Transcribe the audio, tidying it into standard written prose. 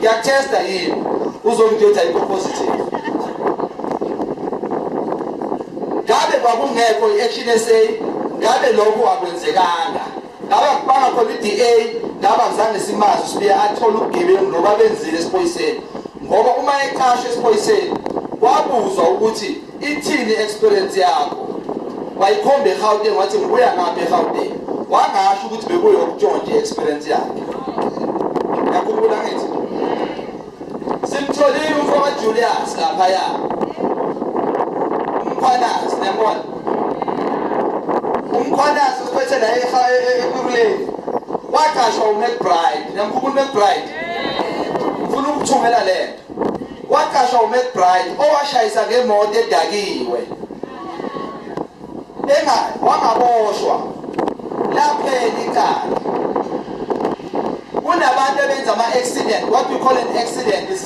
Ngiyakuthesta yini? Uzongitshela ukuthi ayikho positive. Ngabe kwakungekho i-Action SA, ngabe lokho akwenzekanga. Ngabe akubanga khona i-DA, ngabe akuzange simazi uSibiya athole ubugebengu loba benzile esiphoyiseni. Ngoba uma eqashwa esiphoyiseni, wabuzwa ukuthi ithini i-experience yakho. Wayikhomba eGauteng wathi ngibuya ngapha eGauteng. Wangasho ukuthi bekuyokutshontsha i-experience yakhe. Ngiyakhumbula ngithi simtholile umfo kaJulius laphaya. UMkhwanazi niyambona. UMkhwanazi usiphethe la eKuruleni. Waqashwa uMcBride. Niyamkhumbula uMcBride? Ufuna ukuthumela lento. Waqashwa uMcBride owashayisa ngemoto edakiwe. Enga wangaboshwa. Laphela icala. Kunabantu abenza ama-accident, what we call an accident is